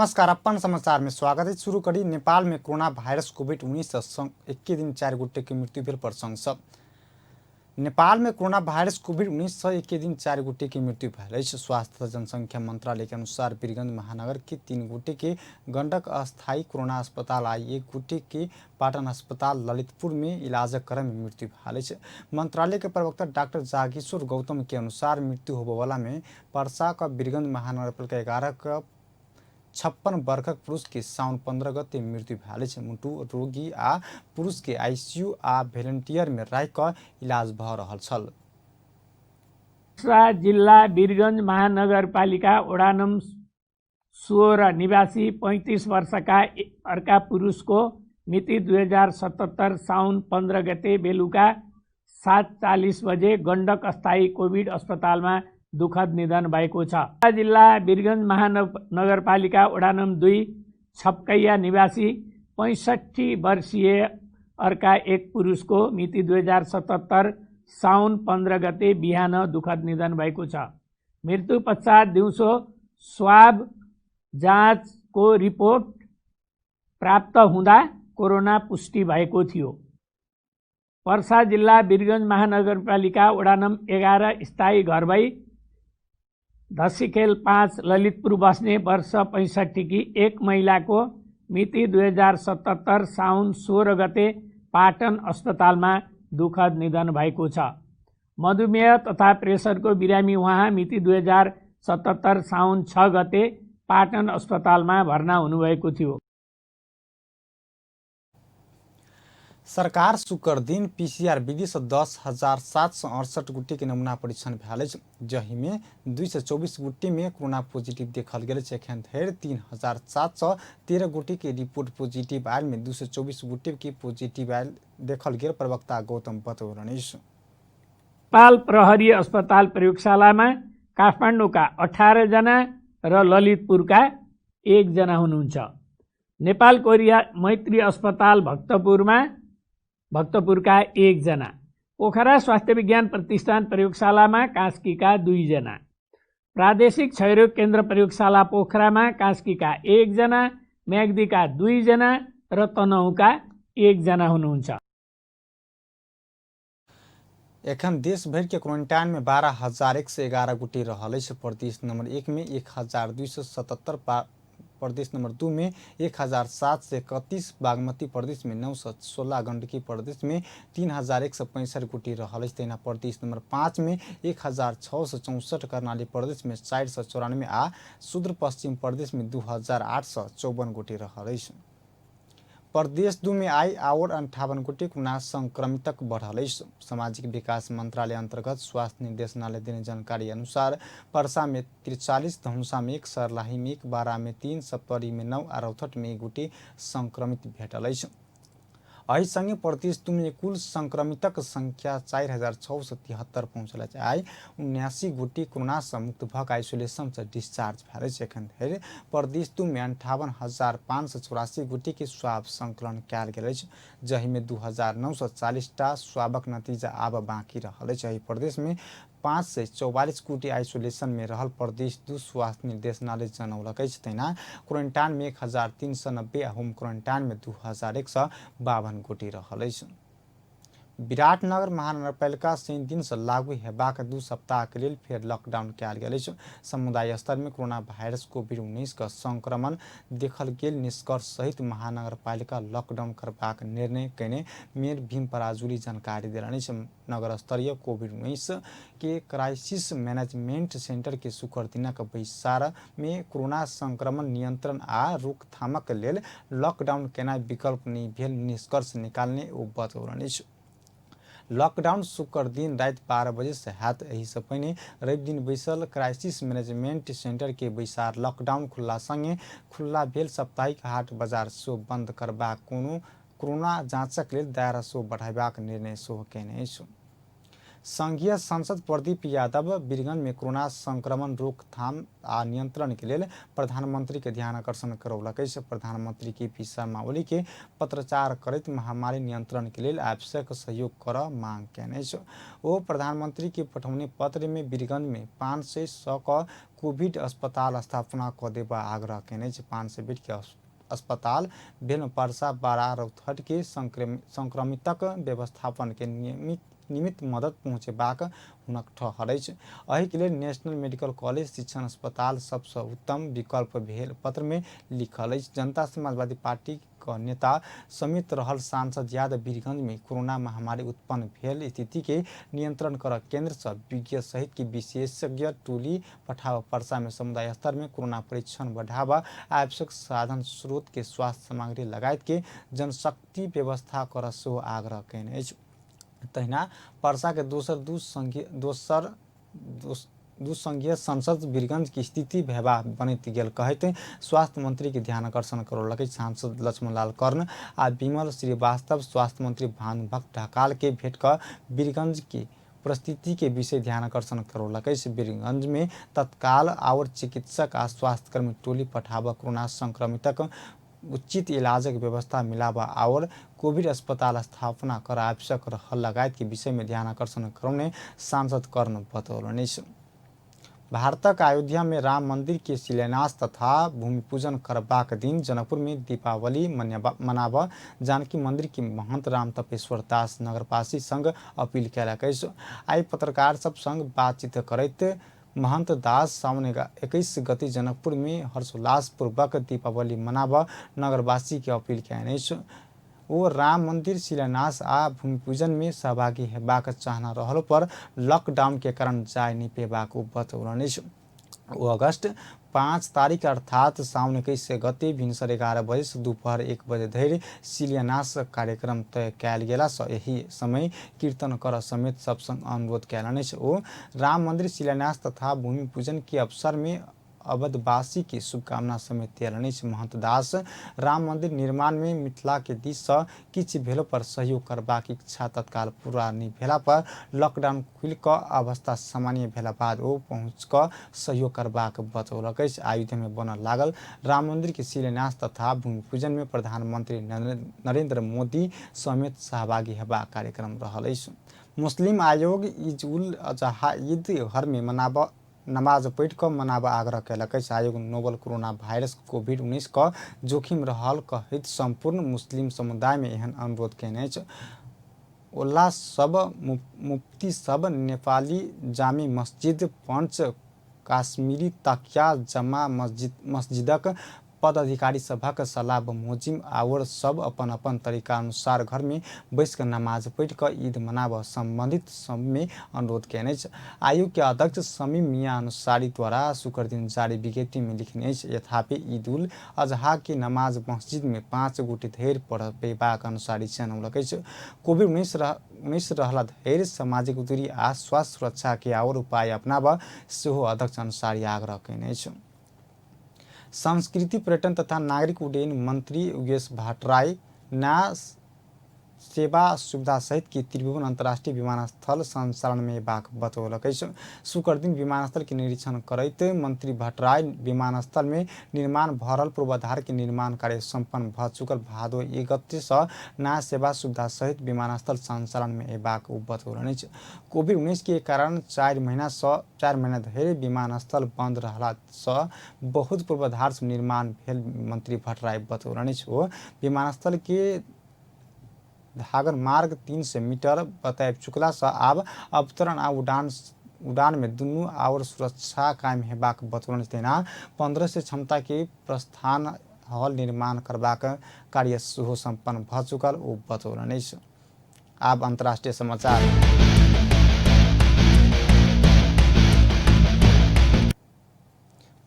नमस्कार, अपन समाचार में स्वागत है। शुरू करी नेपाल में कोरोना वायरस कोविड-19 एके दिन 4 गोटे के मृत्यु भेल प्रसंग सँ। नेपाल में कोरोना वायरस कोविड-19 सँ एके दिन 4 गोटे के मृत्यु भेल अछि। स्वास्थ्य तथा जनसंख्या मंत्रालय के अनुसार वीरगंज महानगर के 3 गोटे के गंडक अस्थायी कोरोना अस्पताल आ 1 गोटे के पाटन अस्पताल ललितपुर में इलाजक क्रम में मृत्यु भेल अछि। मंत्रालय के प्रवक्ता डॉक्टर जागेश्वर गौतम के अनुसार मृत्यु होबयवला में परसा क वीरगंज महानगरपालिका 11 क 56 वर्षक पुरुष के साउन 15 गते मृत्यु भेल अछि। मुटु रोगी आ पुरुष के आईसीयू आ भेलेंटियर में राखि क इलाज भ रहल छल। पर्सा जिल्ला वीरगंज महानगरपालिका वडा नम्बर 16 निवासी 35 वर्षका अर्का पुरुषको मिति 2077 साउन 15 गते बेलुका 7:40 बजे गण्डक अस्थायी कोभिड अस्पतालमा दुखद निधन भएको छ। जिल्ला वीरगंज महानगरपालिका वडा नम्बर 2 छपकैया निवासी 65 वर्षीय अर्का एक पुरुषको मिति 2077 साउन 15 गते बिहान दुखद निधन भएको छ। मृत्यु पश्चात दिउँसो स्वाब जाँचको रिपोर्ट प्राप्त हुँदा कोरोना पुष्टि भएको थियो। पर्सा जिल्ला वीरगंज महानगरपालिका वडा नम्बर 11 स्थायी घर भई धसीखेल 5 ललितपुर बस्ने वर्ष 65 की एक महिलाको मिति 2077 साउन 16 गते पाटन अस्पतालमा दुखद निधन भएको छ। मधुमेह तथा प्रेसरको बिरामी उहाँ मिति 2077 साउन 6 गते पाटन अस्पतालमा भर्ना हुनुभएको थियो। सरकार शुक्र दिन पीसीआर विधि से 10,768 गोटे के नमूना परीक्षण भेल अछि, जाहिमे 224 गोटे में कोरोना पॉजिटिव देखल गेल अछि। एखन धरि 3,713 गोटे के रिपोर्ट पॉजिटिव आयल में 224 गोटे के पॉजिटिव आयल देखल गेल प्रवक्ता गौतम बतौलनि अछि। नेपाल प्रहरी अस्पताल प्रयोगशालामा काठमाडौँका 18 जना र ललितपुरका 1 जना हुनुहुन्छ। नेपाल कोरिया मैत्री अस्पताल भक्तपुरका 1 जना, पोखरा स्वास्थ्य विज्ञान प्रतिष्ठान प्रयोगशालामा कास्कीका 2 जना, प्रादेशिक क्षयरोग केन्द्र प्रयोगशाला पोखरामा कास्कीका 1 जना, म्याग्दीका 2 जना र तनहुँका 1 जना हुनुहुन्छ। एखन देश भरि के क्वारेंटाइन में 12,111 गोटे रहल अछि। प्रदेश नंबर 1 में 1,277, प्रदेश नंबर 2 में 1,731, बागमती प्रदेश में 916, गंडकी प्रदेश में 3,165 गोटे रहल अछि। तहिना प्रदेश नंबर 5 में 1,664, कर्णाली प्रदेश में 494 आ सुदूर पश्चिम प्रदेश में 2,854 गोटे रहल अछि। प्रदेश 2 में आई आओर 58 गोटे कोरोना संक्रमितक बढ़ल अछि। सामाजिक विकास मंत्रालय अंतर्गत स्वास्थ्य निदेशनालय देने जानकारी अनुसार परसा में 43, धनुषा में 1, सर्लाही में 1, बारा में 3, सप्तरी में 9 आ रौतहट में 1 गोटे संक्रमित भेटल अछि। एहि संगे प्रदेश 2 में कुल संक्रमितक संख्या 4,673 पहुँचल अछि। आइ 79 गोटे कोरोना सँ मुक्त भऽ कऽ आइसोलेशन सँ डिस्चार्ज भेल अछि। एखन धरि प्रदेश 2 में 58,584 गोटे के स्वाब संकलन कयल गेल अछि, जाहिमे 2,940 टा स्वाबक नतीजा आब बाकी रहल अछि। एहि प्रदेश में 544 गोटे आइसोलेशन में रहल प्रदेश 2 स्वास्थ्य निर्देशनालय जनौलक अछि। तहिना क्वारेंटाइन में 1,390 आ होम क्वारेंटाइन में 2,152 गोटे रहल अछि। विराटनगर महानगरपालिका शनि दिन से लागू हेबाक 2 सप्ताह के लेल फेर लॉकडाउन कयल गेल अछि। समुदाय स्तर में कोरोना वायरस कोविड-19 के संक्रमण देखल गेल निष्कर्ष सहित महानगरपालिका लॉकडाउन करबाक निर्णय कयने मेयर भीम पराजुली जानकारी देलनि अछि। नगर स्तरीय कोविड-19 के क्राइसिस मैनेजमेंट सेंटर के शुक्र दिनक बैसार में कोरोना संक्रमण नियंत्रण आ रोकथामक लेल लॉकडाउन केनाइ विकल्प नहि भेल निष्कर्ष निकालने ओ बतौलनि अछि। लॉकडाउन शुक्र दिन राति 12 बजे से हैत। एहि से पहिने रवि दिन बैसल क्राइसिस मैनेजमेंट सेंटर के बैसार लॉकडाउन खुलला संगे खुल्ला भेल साप्ताहिक हाट बाजार सेहो बंद करबाक, कोनो कोरोना जांचक लेल दायरा सेहो बढ़ेबाक निर्णय सेहो कयने अछि। संघीय सांसद प्रदीप यादव वीरगंज में कोरोना संक्रमण रोकथाम आ नियंत्रण के लेल प्रधानमंत्री के ध्यान आकर्षण करौलक अछि। प्रधानमंत्री के पी शर्मा ओली के पत्रचार करैत महामारी नियंत्रण के लेल आवश्यक सहयोग करऽ मांग केने अछि। ओ प्रधानमंत्री के पठौने पत्र में वीरगंज में 500 क कोविड अस्पताल स्थापना कऽ देबा आग्रह केने अछि। 500 बेड के अस्पताल भेल पर्सा, बारा, रौतहट के संक्रमितक व्यवस्थापन के निमित्त मदद पहुँचेबाक हुनक ठहर अछि। एहिके लेल नेशनल मेडिकल कॉलेज शिक्षण अस्पताल सबसँ उत्तम विकल्प भेल पत्र में लिखल अछि। जनता समाजवादी पार्टी क नेता समेत रहल सांसद यादव वीरगंज में कोरोना महामारी उत्पन्न भेल स्थिति के नियंत्रण कर केंद्र से विज्ञ सहित की विशेषज्ञ टोली पठाव, पर्सा में समुदाय स्तर में कोरोना परीक्षण बढ़ावा, आवश्यक साधन स्रोत के स्वास्थ्य सामग्री लगायत के जनशक्ति व्यवस्था कर सेहो आग्रह केने अछि। तहिना पर्सा के दोसर दू संघीय संसद वीरगंज की स्थिति भयावह बनैत गेल कहैत स्वास्थ्य मंत्री के ध्यान आकर्षण करौलक अछि। सांसद लक्ष्मणलाल कर्ण आ विमल श्रीवास्तव स्वास्थ्य मंत्री भानुभक्त ढकाल के भेंट कऽ वीरगंज के परिस्थिति के विषय ध्यान आकर्षण करौलक अछि। वीरगंज में तत्काल आओर चिकित्सक आ स्वास्थ्यकर्मी टोली पठाबऽ, कोरोना संक्रमितक उचित इलाजक व्यवस्था मिलाबऽ आओर कोविड अस्पताल स्थापना कर आवश्यक रहल लगायत के विषय में ध्यान आकर्षण करौने सांसद कर्ण बतौलनि अछि। भारतक अयोध्या में राम मंदिर के शिलान्यास तथा भूमि पूजन करबाक दिन जनकपुर में दीपावली मनाब जानकी मंदिर के महंत राम तपेश्वर दास नगरवासी संग अपील कयलक अछि। आइ पत्रकार सब संग बातचीत करैत महंत दास साउन 21 गते जनकपुर में हर्षोल्लास पूर्वक दीपावली मनाब नगरवासी के अपील कयने अछि। ओ राम मंदिर शिलान्यास आ भूमि पूजन में सहभागी हेबाक चाहना रहल पर लॉकडाउन के कारण जाय नहि पेबाक ओ बतौलनि अछि। ओ अगस्त 5 तारीख अर्थात साउन 21 गते भिनसर 11 बजे से दोपहर 1 बजे धरि शिलान्यास कार्यक्रम तय कयल गेला सँ एहि समय कीर्तन कर समेत सब संग अनुरोध कयलनि अछि। ओ राम मंदिर शिलान्यास तथा भूमि पूजन के अवसर में अवधवासी के शुभकामना समेत देलनि अछि। महंत दास राम मंदिर निर्माण में मिथिला के दिस सँ किछु भेलो पर सहयोग करबाक इच्छा तत्काल पूरा नहि भेला पर लॉकडाउन खुलि कऽ अवस्था सामान्य भेला बाद ओ पहुँच कऽ सहयोग करबाक बतौलक अछि। अयोध्या में बनऽ लागल राम मंदिर के शिलान्यास तथा भूमि पूजन में प्रधानमंत्री नरेंद्र मोदी समेत सहभागी हेबाक कार्यक्रम रहल अछि। मुस्लिम आयोग ईद उल अजहा ईद घर में मनाब नमाज पढ़ि कऽ मनाबऽ आग्रह कयलक अछि। आयोग नोवल कोरोना वायरस कोविड-19 क जोखिम रहल कहैत सम्पूर्ण मुस्लिम समुदायमे एहन अनुरोध कयने अछि। ओला सब मुफ्ती सब नेपाली जामी मस्जिद पंच काश्मीरी तकिया जमा मस्जिदक पदाधिकारी सभक सलाह बमोजिम आओर सब अपन अपन तरीका अनुसार घर में बैस कऽ नमाज पढ़ि कऽ ईद मनाबऽ संबंधित सबमे अनुरोध कयने अछि। आयोग के अध्यक्ष शमीम मियां अंसारी द्वारा शुक्र दिन जारी विज्ञप्ति में लिखने अछि, यथापि ईद उल अजहा के नमाज मस्जिद में 5 गोटे धरि पढ़ेबाक अनुसारी जनौलक अछि। कोविड 19 रहला धरि सामाजिक दूरी आ स्वास्थ्य सुरक्षा के आओर उपाय अपनाबऽ सेहो अध्यक्ष अंसारी आग्रह कयने अछि। संस्कृति पर्यटन तथा नागरिक उड्डयन मंत्री योगेश भट्टराई नया सेवा सुविधा सहित के त्रिभुवन अंतर्राष्ट्रीय विमानस्थल संचालन में अयबाक बतौलक अछि। शुक्र दिन विमानस्थल के निरीक्षण करैत मंत्री भट्टराई विमानस्थल में निर्माण भऽ रहल पूर्वाधार के निर्माण कार्य संपन्न भऽ चुकल भादो 1 गते सँ नया सेवा सुविधा सहित विमानस्थल संचालन में अयबाक ओ बतौलनि अछि। कोविड 19 के कारण 4 महीना धरि विमानस्थल बंद रहला सँ बहुत पूर्वाधार निर्माण भेल मंत्री भट्टराई बतौलनि अछि। ओ विमानस्थल के धागर मार्ग 300 मीटर बताबि चुकला सँ आब अवतरण आ उड़ान में दुनू आओर सुरक्षा कायम हेबाक बतौलनि। तहिना 1500 क्षमता के प्रस्थान हॉल निर्माण करबाक कार्य सेहो संपन्न भऽ चुकल ओ बतौलनि अछि। आब अंतर्राष्ट्रीय समाचार।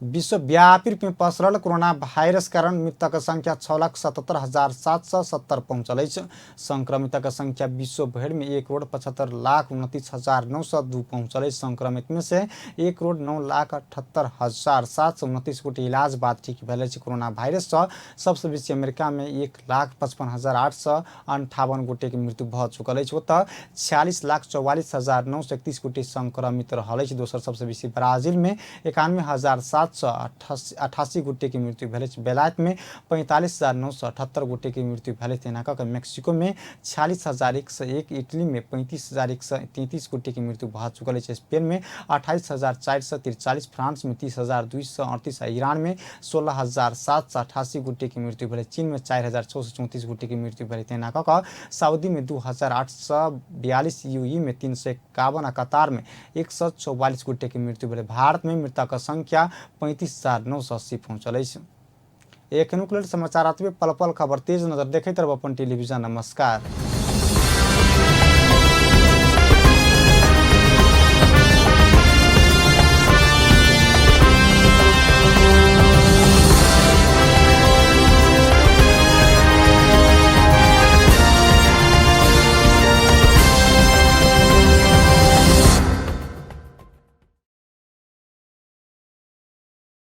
विश्वव्यापी रूपमे पसरल कोरोना वायरस कारण मृतक संख्या 6,77,770 पहुँचल अछि। संक्रमितक संख्या विश्व भरिमे 1,75,29,902 पहुँचल अछि। संक्रमितमे से 1,09,78,729 गोटे इलाज बाद ठीक भेल अछि। कोरोना वायरससँ सबसँ बेसी अमेरिकामे 1,55,858 गोटेके मृत्यु भऽ चुकल अछि। ओतऽ 46,44,931 गोटे संक्रमित रहल अछि। दोसर सबसँ बेसी ब्राजीलमे 91,788 गोटेके मृत्यु भेल अछि। बेलायतमे 45,978 गोटेके मृत्यु भेल अछि। तहिना कऽ कऽ मेक्सिकोमे 46,101, इटलीमे 35,133 गोटेके मृत्यु भऽ चुकल अछि। स्पेनमे 28,443, फ्रांसमे 30,238 आ ईरानमे 16,788 गोटेके मृत्यु भेल। चीनमे 4,634 गोटेके मृत्यु भेल। तहिना कऽ कऽ सऊदीमे 2,842, यूएईमे 351 आ कतारमे 144 गोटेके मृत्यु भेल। भारतमे मृतकक संख्या 35,980 पहुँचल अछि। एखनुक लेल समाचार अतबे। पल पल खबर तेज नजर देखैत रहब अपन टेलीविजन। नमस्कार।